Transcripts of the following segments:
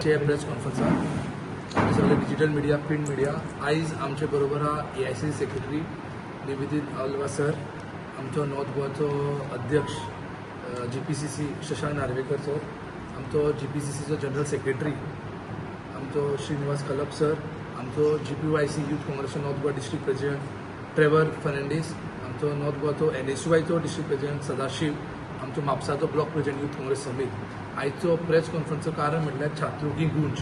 आयचे प्रेस कॉन्फरन्साक आमी सगळे डिजिटल मिडिया, प्रिंट मिडिया. आयज आमचे बरोबर आहा AICC secretary Nivedit Alva sir, आमचो नॉर्थ गोवाचो अध्यक्ष GPCC Shashank Narvekar sir, आमचो GPCCचो जनरल सेक्रेटरी आमचो श्रीनिवास खलप सर, आमचो GPYC youth काँग्रेसचो north Goa district president Trevor Fernandes, आमचो नॉर्थ गोवाचो NSUIचो डिस्ट्रिक्ट प्रेसिडेंट सदाशिव, आमचो म्हापसाचो block president youth Congress Samit. आयचो प्रेस कॉन्फरन्सचो कारण म्हटल्यार छात्रों की गूंज.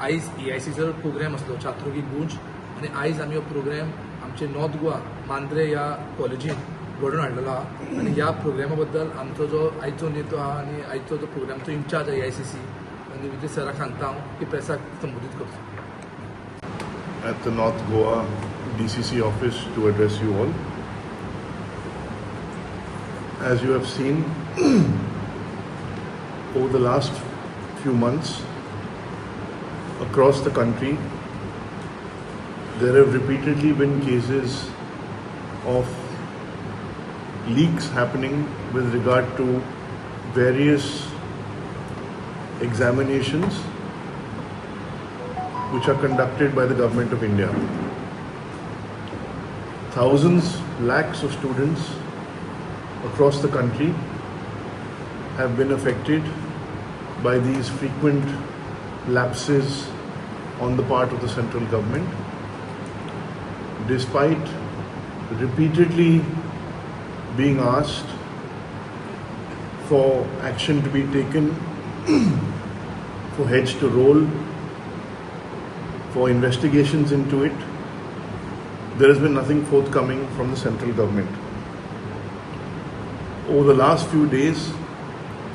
आयज AICचो प्रोग्राम आसलो छात्रों की गूंज आनी आयज आमी हो प्रोग्राम आमचे नॉर्थ गोवा मांद्रे ह्या कॉलेजीन घडोवन हाडलेलो आहा आनी ह्या प्रोग्रामा बद्दल आमचो जो आयचो नेतो आहा आनी आयचो जो प्रोग्रामचो इन्चार्ज आहा AICC Nivedit सराक सांगता हांव की प्रेसाक संबोधीत करचो. At the North Goa DCC office to address you all. As you have seen, over the last few months, across the country, there have repeatedly been cases of leaks happening with regard to various examinations which are conducted by the government of India. Thousands, lakhs of students across the country have been affected by these frequent lapses on the part of the central government. Despite repeatedly being asked for action to be taken, for heads to roll, for investigations into it, there has been nothing forthcoming from the central government. Over the last few days,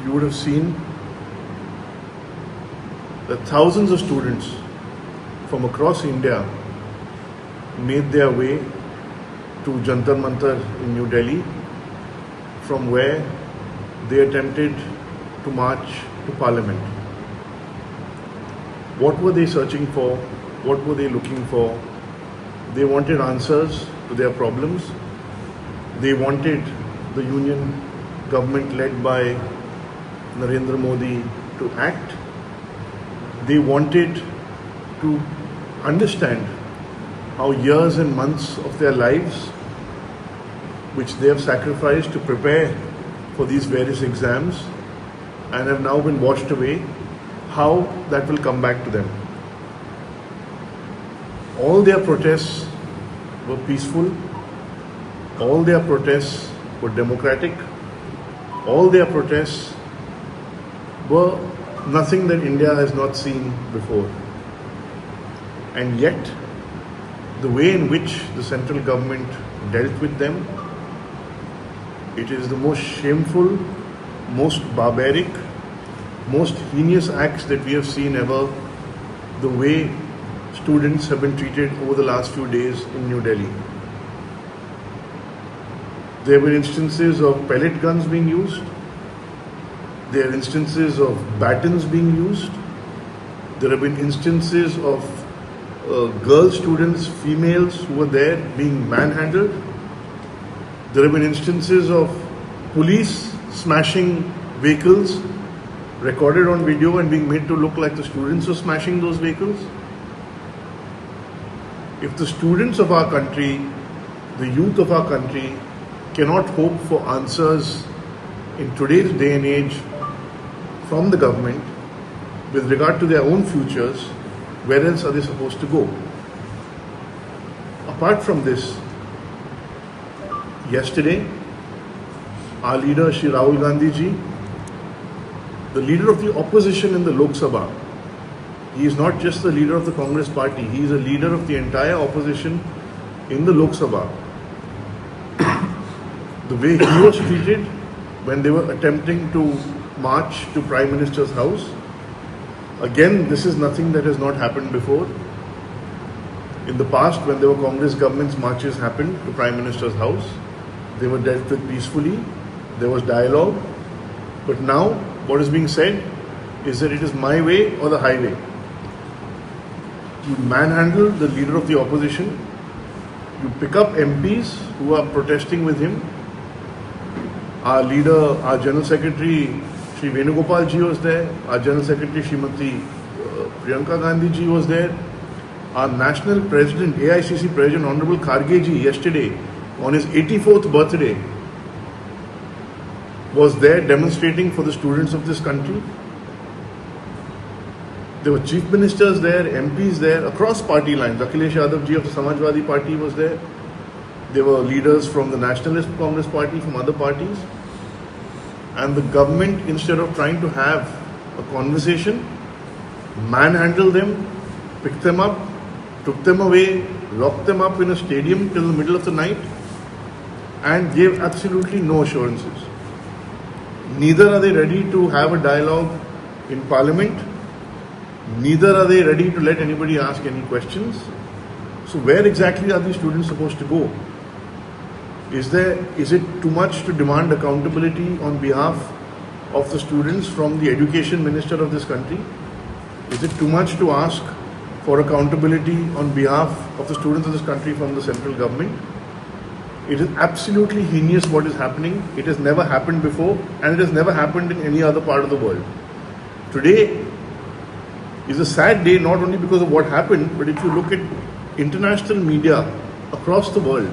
you would have seen that thousands of students from across India made their way to Jantar Mantar in New Delhi, from where they attempted to march to Parliament. What were they searching for? What were they looking for? They wanted answers to their problems. They wanted the union government led by Narendra Modi to act. They wanted to understand how years and months of their lives, which they have sacrificed to prepare for these various exams and have now been washed away, how that will come back to them. All their protests were peaceful, all their protests were democratic, all their protests were nothing that India has not seen before. And yet, the way in which the central government dealt with them, it is the most shameful, most barbaric, most heinous acts that we have seen ever, the way students have been treated over the last few days in New Delhi. There were instances of pellet guns being used. There are instances of batons being used. There have been instances of girl students, females who were there being manhandled. There have been instances of police smashing vehicles recorded on video and being made to look like the students were smashing those vehicles. If the students of our country, the youth of our country, cannot hope for answers in today's day and age from the government with regard to their own futures, where else are they supposed to go? Apart from this, yesterday, our leader Shri Rahul Gandhi ji, the leader of the opposition in the Lok Sabha, he is not just the leader of the Congress party, he is a leader of the entire opposition in the Lok Sabha. The way he was treated when they were attempting to march to Prime Minister's house, again, this is nothing that has not happened before. In the past, when there were Congress governments, marches happened to Prime Minister's house. They were dealt with peacefully. There was dialogue. But now, what is being said is that it is my way or the highway. You manhandle the leader of the opposition. You pick up MPs who are protesting with him. Our leader, our General Secretary, Shri Venugopal ji was there. Our General Secretary, Shrimati Priyanka Gandhi ji was there. Our national president, AICC president, Honorable Kharge ji, yesterday on his 84th birthday was there demonstrating for the students of this country. There were chief ministers there, MPs there, across party lines. Akhilesh Yadav ji of the Samajwadi Party was there. There were leaders from the Nationalist Congress Party, from other parties. And the government, instead of trying to have a conversation, manhandled them, picked them up, took them away, locked them up in a stadium till the middle of the night, and gave absolutely no assurances. Neither are they ready to have a dialogue in parliament, neither are they ready to let anybody ask any questions. So where exactly are these students supposed to go? Is it too much to demand accountability on behalf of the students from the education minister of this country? Is it too much to ask for accountability on behalf of the students of this country from the central government? It is absolutely heinous what is happening. It has never happened before, and it has never happened in any other part of the world. Today is a sad day, not only because of what happened, but if you look at international media across the world,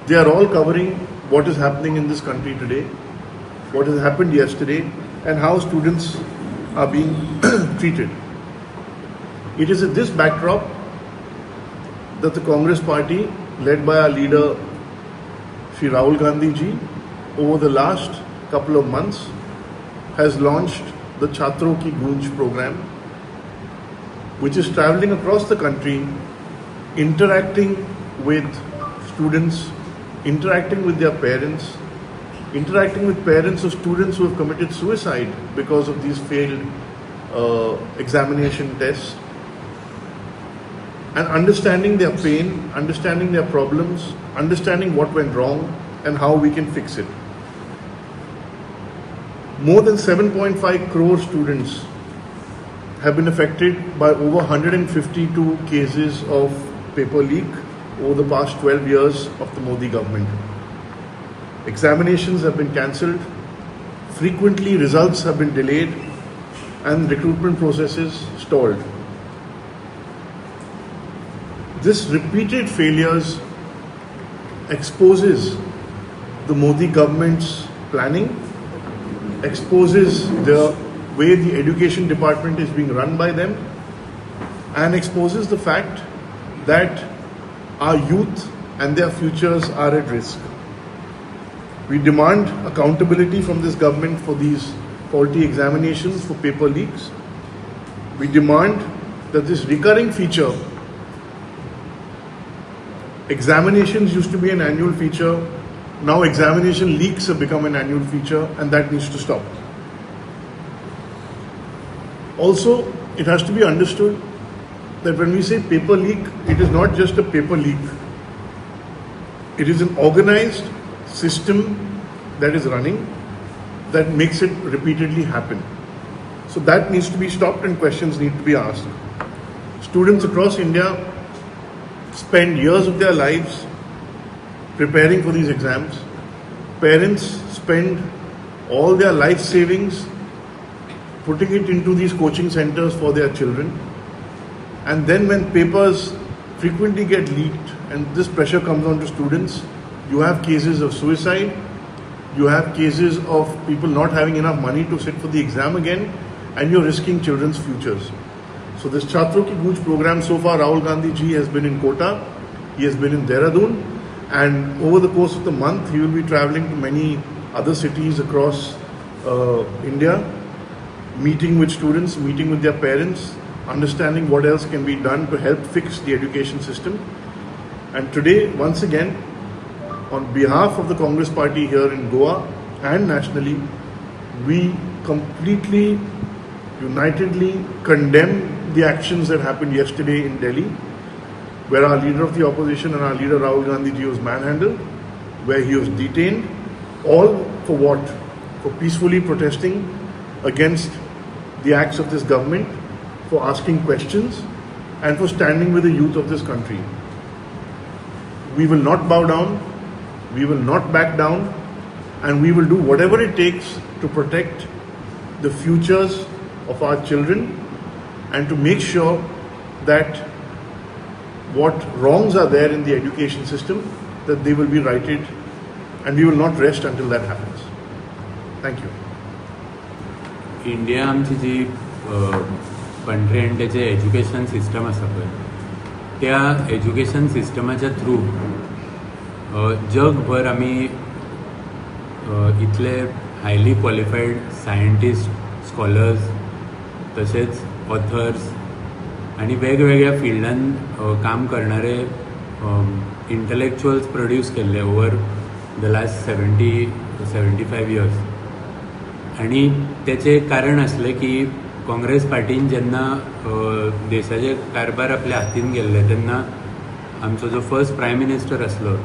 they are all covering what is happening in this country today, what has happened yesterday, and how students are being treated. It is at this backdrop that the Congress Party, led by our leader Shri Rahul Gandhi ji, over the last couple of months has launched the Chhatron Ki Goonj program, which is traveling across the country, interacting with students, interacting with their parents, interacting with parents of students who have committed suicide because of these failed examination tests, and understanding their pain, understanding their problems, understanding what went wrong and how we can fix it. More than 7.5 crore students have been affected by over 152 cases of paper leak over the past 12 years of the Modi government. Examinations have been cancelled, frequently results have been delayed, and recruitment processes stalled. This repeated failures exposes the Modi government's planning, exposes the way the education department is being run by them, and exposes the fact that our youth and their futures are at risk. We demand accountability from this government for these faulty examinations, for paper leaks. We demand that this recurring feature, examinations used to be an annual feature, now examination leaks have become an annual feature, and that needs to stop. Also, it has to be understood that when we say paper leak, it is not just a paper leak. It is an organized system that is running that makes it repeatedly happen. So that needs to be stopped and questions need to be asked. Students across India spend years of their lives preparing for these exams. Parents spend all their life savings putting it into these coaching centers for their children. And then when papers frequently get leaked and this pressure comes onto students, you have cases of suicide, you have cases of people not having enough money to sit for the exam again, and you're risking children's futures. So this Chhatron Ki Goonj program, so far Rahul Gandhi ji has been in Kota, he has been in Dehradun, and over the course of the month he will be traveling to many other cities across India, meeting with students, meeting with their parents, understanding what else can be done to help fix the education system. And today, once again, on behalf of the Congress party here in Goa and nationally, we completely, unitedly condemn the actions that happened yesterday in Delhi, where our leader of the opposition and our leader Rahul Gandhi ji was manhandled, where he was detained, all for what? For peacefully protesting against the acts of this government, for asking questions, and for standing with the youth of this country. We will not bow down, we will not back down, and we will do whatever it takes to protect the futures of our children and to make sure that what wrongs are there in the education system, that they will be righted, and we will not rest until that happens. Thank you. India आमची जी country आनी तेजें education system आसा पळय, त्या education सिस्टमाच्या through जगभर आमी इतले हायली क्वॉलिफायड सायंटिस्ट, स्कॉलर्स, तशेंच ऑथर्स आनी वेगवेगळ्या फिल्डान काम करणारे इंटलेक्च्युअल्स प्रोड्यूस केल्ले over the last 70-75 years. आनी तेचें कारण आसलें की काँग्रेस पार्टीन जेन्ना देशाचे कारभार आपल्या हातीन घेल्ले तेन्ना आमचो जो फर्स्ट प्रायम मिनिस्टर आसलो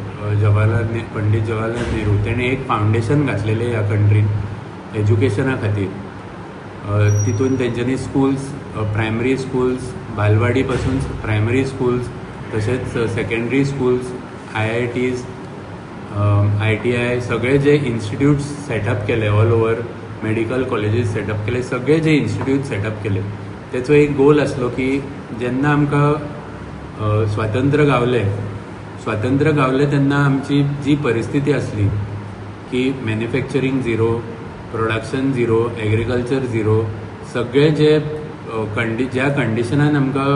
जवाहरलाल ने पंडीत जवाहरलाल नेहरू, तेणें एक फावंडेशन घातलेलें ह्या कंट्रीन एज्युकेशना खातीर. तितून तेंच्यांनी स्कुल्स, प्रायमरी स्कुल्स, बालवाडी पासून प्रायमरी स्कुल्स, तशेंच सेकेंडरी स्कुल्स, आयआयटीज, आयटीआय, सगळे जे इन्स्टिट्यूट्स सेटअप केले, all over medical colleges setup केले, सगळे जे इन्स्टिट्यूट सेटअप केले, तेचो एक गोल आसलो की जेन्ना आमकां स्वातंत्र्य गावलें, स्वातंत्र्य गावलें तेन्ना आमची जी परिस्थिती आसली की manufacturing zero, production zero, agriculture zero, सगळे जे ज्या कंडिशनान आमकां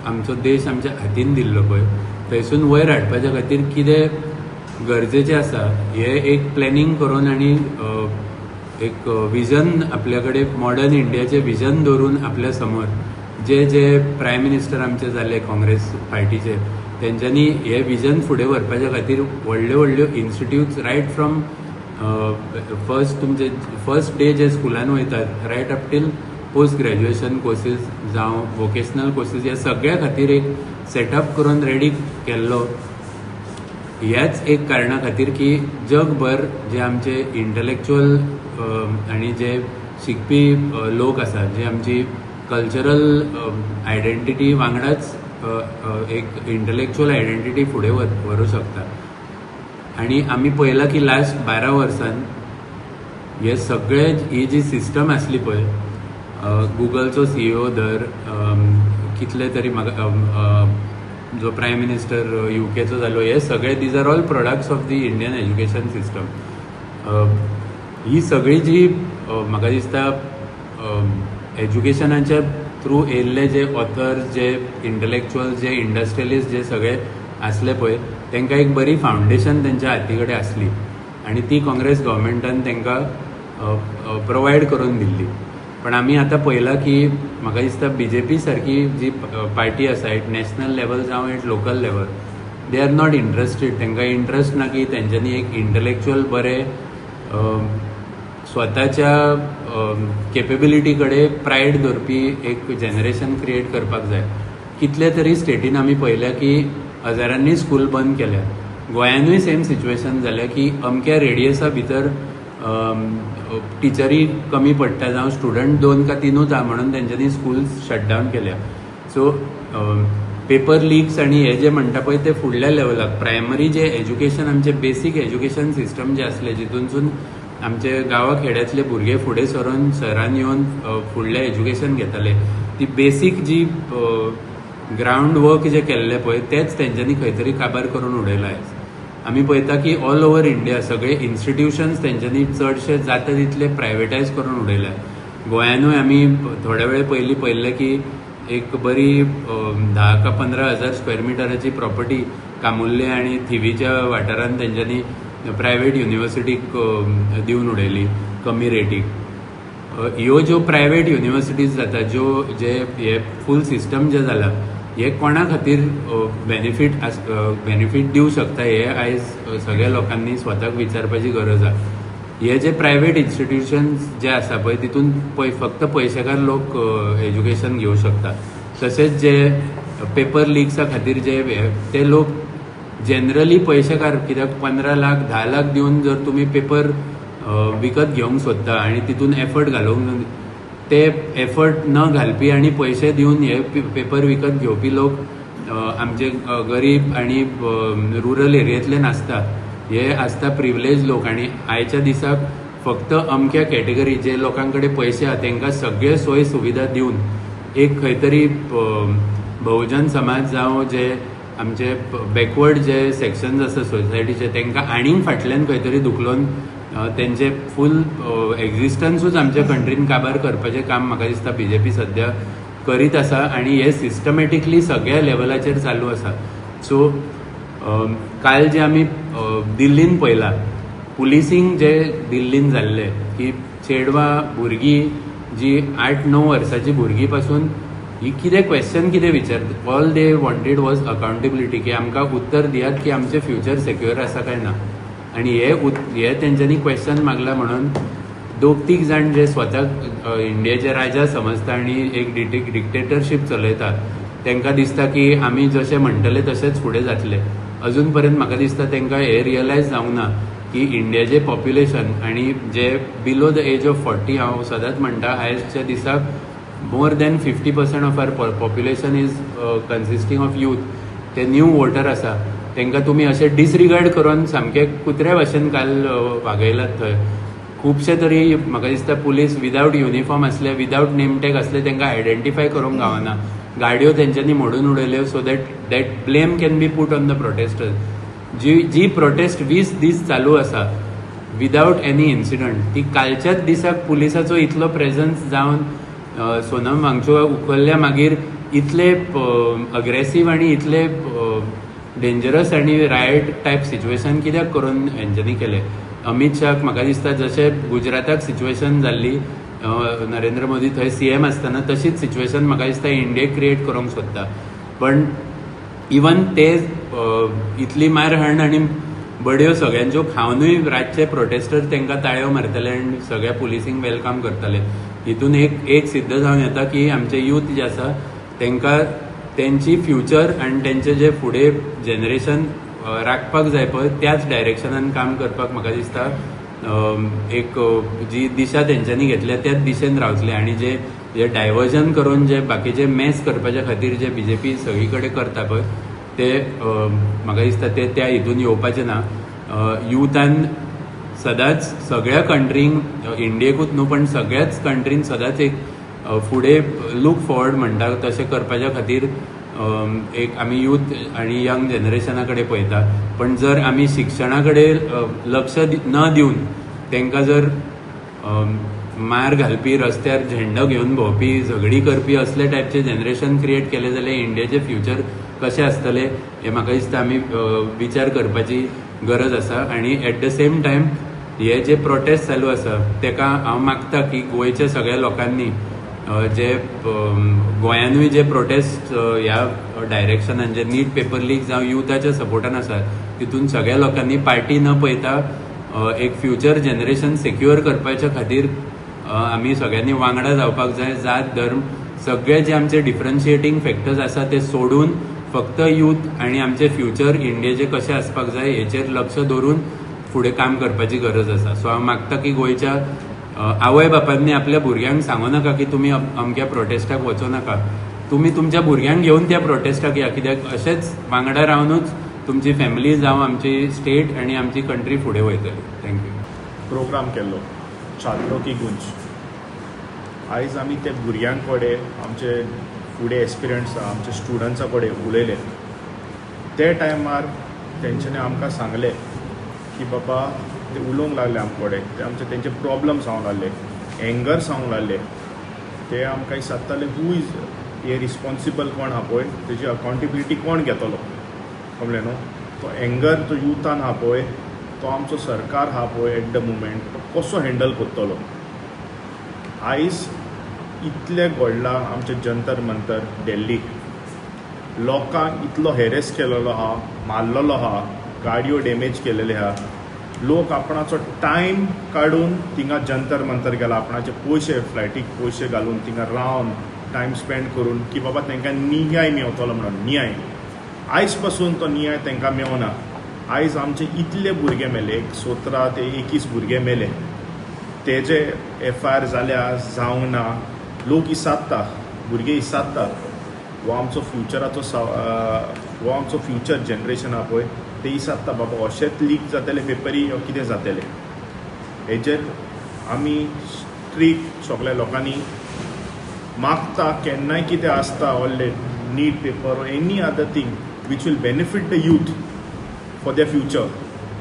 आमचो देश आमच्या हातीन दिल्लो पळय, थंयसून वयर हाडपाच्या खातीर कितें गरजेचें आसा हें एक प्लॅनिंग करून आनी एक विजन, आपल्या कडेन मॉडर्न इंडियाचें विजन दवरून आपल्या समोर जे जे प्रायम मिनिस्टर आमचे जाले काँग्रेस पार्टीचे, तेंच्यांनी हें विजन फुडें व्हरपाच्या खातीर व्हडल्यो व्हडल्यो इन्स्टिट्यूट्स, रायट फ्रॉम फर्स्ट तुमचे फर्स्ट डे जे स्कुलान वयतात, right up till post graduation courses जावं वोकेशनल कोर्सीस, ह्या सगळ्या खातीर एक सेटअप करून रेडी केल्लो. ह्याच एक कारणा खातीर की जगभर जे आमचे इंटलेक्च्युअल आनी जे शिकपी लोक आसात, जे आमची कल्चरल आयडेंटिटी वांगडाच एक इंटलेक्च्युअल आयडेंटिटी फुडें व्हरूं शकता. आनी आमी पळयलां की लास्ट 12 वर्सान हे सगळे ही जी सिस्टम आसली पळय, गुगलचो सीईओ धर, कितले तरी म्हाका जो प्रायम मिनिस्टर युकेचो जालो, हे सगळे these are all products of the Indian education system. ही सगळी जी म्हाका दिसता एज्युकेशनाच्या थ्रू येयल्ले जे ऑथर्स, जे इंटलेक्च्युअल्स, जे इंडस्ट्रियलिस्ट, जे सगळे आसले पळय, तांकां एक बरी फावंडेशन तेंच्या हाती कडेन आसली आनी ती काँग्रेस गव्हर्मेंटान तांकां प्रोवायड करून दिल्ली. पण आमी आतां पळयलां की म्हाका दिसता बीजेपी सारकी जी पार्टी आसा, एट नॅशनल लेवल जावं at local level, they are not interested. तांकां इंट्रस्ट ना की तेंच्यांनी एक इंटलेक्च्युअल बरें स्वताच्या केपेबिलिटी कडेन प्रायड दवरपी एक जनरेशन क्रिएट करपाक जाय. कितले तरी स्टेटीन आमी पळयल्या की हजारांनी स्कूल बंद केल्या. गोंयानूय सेम सिच्युएशन जालें की अमक्या रेडियसा भितर टिचरी कमी पडटा जावं स्टुडंट दोन का तिनूच आहा म्हणून तेंच्यांनी स्कूल्स शटडावन केल्या. सो पेपर लिक्स आनी हे जे म्हणटा पळय ते फुडल्या लेवलाक, प्रायमरी जे एज्युकेशन, आमचें बेसीक एज्युकेशन सिस्टम जें आसलें, जितूनसून आमचे गांवा खेड्यांतले भुरगे फुडें सरून शहरान येवन फुडलें एज्युकेशन घेताले, ती बेसीक जी ग्रावंड वर्क जें केल्लें पळय, तेंच तेंच्यांनी खंय तरी काबार करून उडयलां आयज. आमी पळयता की ऑल ओवर इंडिया सगळे इन्स्टिट्युशन्स तेंच्यांनी चडशे जाता तितले प्रायवेटायज करून उडयल्या. गोंयानूय आमी थोड्या वेळ पयलीं पळयल्लें की एक बरी 10 का 15 हजार स्क्वेअर मिटराची प्रॉपर्टी कामुर्ले आनी थिवीच्या वाठारांत तेंच्यांनी प्रायवेट युनिवर्सिटीक दिवन उडयली कमी रेटीक. ह्यो ज्यो प्रायवेट युनिवर्सिटीज जाता, ज्यो जे हे फूल सिस्टम जे जाला, हे कोणा खातीर बेनिफीट दिवं शकता हे आयज सगळ्या लोकांनी स्वताक विचारपाची गरज आसा. हे जे प्रायवेट इन्स्टिट्युशन्स जे आसा पळय, तितून पळय फक्त पयशेकार लोक एज्युकेशन घेवं शकता. तशेंच जे पेपर लिक्सा खातीर जे ते लोक जनरली पयशेकार, कित्याक 15 लाख, 10 लाख दिवन जर तुमी पेपर विकत घेवंक सोदता आनी तितून एफर्ट घालूंक, ते एफर्ट न घालपी आनी पयशे दिवन हे पेपर विकत घेवपी लोक आमचे गरीब आनी रुरल एरियेंतले नासता. हे आसता प्रिविलेज लोक. आनी आयच्या दिसाक फक्त अमक्या कॅटेगरी जे लोकां कडेन पयशे आहा तांकां सगळे सोय सुविधा दिवन एक खंय तरी बहुजन समाज जावं जे आमचे बॅकवर्ड जे सेक्शन्स आसा सोसायटीचे तांकां आनीक फाटल्यान खंय तरी धुकलून तेंचे फूल एग्जिस्टन्सूच आमच्या कंट्रीन काबार करपाचें काम म्हाका दिसता बीजेपी सद्या करीत आसा आनी हे सिस्टमॅटिकली सगळ्या लेवलाचेर चालू आसा. सो काल जे आमी दिल्लीन पळयलां पुलिसींग जे दिल्लीन जाल्लें की चेडवां भुरगीं जी 8-9 वर्सांची भुरगीं पासून ही कितें क्वेश्चन कितें विचारता, all they wanted was accountability की आमकां उत्तर दियात की आमचें फ्युचर सेक्युअर आसा काय ना. आनी हे तेंच्यांनी क्वेश्चन मागला म्हणून 2-3 जाण जे स्वताक इंडियेचे राजा समजता आनी एक डिक्टेटरशीप चलयता तांकां दिसता की आमी जशें म्हणटले तशेंच फुडें जातलें. अजून पर्यंत म्हाका दिसता तांकां हें रियलायज जावंक ना की इंडियाचें पॉप्युलेशन आनी जे बिलो the age of 40, हांव सदांच म्हणटा आयच्या दिसाक more than 50% of our population is consisting of youth. ते न्यू वोटर आसा तांकां तुमी अशें डिसरिगार्ड करून सामकें कुत्र्या भशेन काल वागयलात थंय. खुबशे तरी म्हाका दिसता पुलीस विदावट युनिफॉर्म आसले, विदावट नेम टॅग आसले, तांकां आयडेंटिफाय करूंक गावना. गाडयो तेंच्यांनी मोडून उडयल्यो so that that blame can be put on the protesters. Ji ji protest 20 दीस चालू आसा विदावट एनी इन्सिडंट, ती कालच्याच दिसाक पुलिसाचो इतलो प्रेजन्स जावन सोनम वांगचुक उखल्ल्या मागीर इतले अग्रेसीव आनी इतले डेंजरस आनी रायट टायप सिच्युएशन कित्याक करून हेंच्यांनी केलें. अमीत शाहाक म्हाका दिसता जशें गुजराताक सिच्युएशन जाल्ली नरेंद्र मोदी थंय सीएम आसतना तशीच सिच्युएशन म्हाका दिसता इंडियेक क्रिएट करूंक सोदता. पण इवन ते इतली मारहाण आनी बडयो सगळ्यांच्यो खावनूय रातचे प्रोटेस्टर तांकां ताळयो मारतले आनी सगळ्या पुलिसींक welcome करतले. हितून एक सिद्ध जावन येता की आमचे यूथ जे आसा तांकां तेंची फ्युचर आनी तेंचे जे फुडें जनरेशन राखपाक जाय पळय त्याच डायरेक्शनान काम करपाक म्हाका दिसता एक जी दिशा तेंच्यांनी घेतल्या त्याच दिशेन रावतले. आनी जे जे डायवर्जन करून जे बाकीचे मॅस करपाच्या खातीर जे बीजेपी सगळी कडेन करता पळय ते म्हाका दिसता ते त्या हितून येवपाचे ना. युथान सदांच सगळ्या कंट्रींक, इंडियेकूच न्हू पण सगळ्याच कंट्रीन सदांच एक फुडें लूक फॉरवर्ड म्हणटा तशें करपाच्या खातीर एक आमी यूथ आनी यंग जनरेशना कडेन पळयता. पण जर आमी शिक्षणा कडेन लक्ष न दिवन तांकां जर मार घालपी, रस्त्यार झेंडो घेवन भोंवपी, झगडी करपी असले टायपचे जनरेशन क्रिएट केले जाल्यार इंडियाचें फ्युचर कशें आसतलें हें म्हाका दिसता आमी विचार करपाची गरज आसा. आनी एट the same time हे जे प्रोटेस्ट चालू आसा तेका हांव मागता की गोंयच्या सगळ्या लोकांनी जे गोंयानूय जे प्रोटेस्ट ह्या डायरेक्शनान जे नीट पेपर लीक जावं युथाच्या सपोर्टान आसा तितून सगळ्या लोकांनी पार्टी न पळयता एक फ्युचर जनरेशन सेक्युअर करपाच्या खातीर आमी सगळ्यांनी वांगडा जावपाक जाय. जात, धर्म सगळे जे आमचे डिफरन्शिएटींग फॅक्टर्स आसा ते सोडून फक्त यूथ आनी आमचे फ्युचर इंडियेचे कशें आसपाक जाय हेचेर लक्ष दवरून फुडें काम करपाची गरज आसा. सो हांव मागता की गोंयच्या आवय बापायनी आपल्या भुरग्यांक सांगू नाका की तुमी अमक्या प्रोटेस्टाक वचूं नाका, तुमी तुमच्या भुरग्यांक घेवन त्या प्रोटेस्टाक या, कित्याक अशेंच वांगडा रावनूच तुमची फॅमिली जावं आमची स्टेट आनी आमची कंट्री फुडें वयतली. Thank you. Programme केल्लो छात्रो की गुंज. आयज आमी ते भुरग्यां कडेन, आमचे फुडें एस्पिरंट्स आहा, आमचे स्टुडंट्सा कडेन उलयले. ते टायमार तेंच्यांनी आमकां सांगलें की बाबा ते उलोवंक लागले आमचे कडेन, ते आमचे तेंचे प्रॉब्लम सांगूंक लागले, एंगर सांगूंक लागले. ते आमकां विचारताले who is हे रिस्पॉन्सिबल कोण आहा पळय, तेजी अकावंटेबिलिटी कोण घेतलो, कळ्ळें न्हू. तो एंगर तो युथान आहा पळय, तो आमचो सरकार आहा पळय एट the moment तो कसो हँडल करतलो. आयज इतलें घडलां आमचें जंतर मंतर दिल्ली, लोकांक इतलो हेरेस केलेलो आहा, मारलेलो आहा, गाडयो डॅमेज केलेले आहा. लोक आपणाचो टायम काडून थिंगा जंतर मंतर गेला, आपणाचे पयशे फ्लायटीक पयशे घालून थिंगा रावन टायम स्पेंड करून की बाबा तांकां न्याय मेवतलो म्हणून. न्याय आयज पासून तो न्याय तांकां मेवना. आयज आमचे इतले भुरगे मेले, 17 ते 21 भुरगे मेले, तेजे एफ I R जाल्या जावंक ना. लोक इसात्ता, भुरगे इसात्ता, हो आमचो फ्युचराचो हो आमचो फ्युचर जनरेशन आहा पळय, ते इसात्ता बाबा अशेंच लीक जातले पेपरी वो कितें जातलें. हेजेर आमी स्ट्रीक सगल्या लोकांनी मागता केन्नाय कितें आसता, all NEET paper or any other thing which will benefit the youth for their future,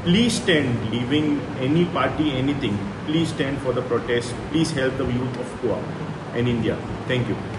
please stand, leaving any party, anything, please stand for the protest. Please help the youth of Goa and India. Thank you.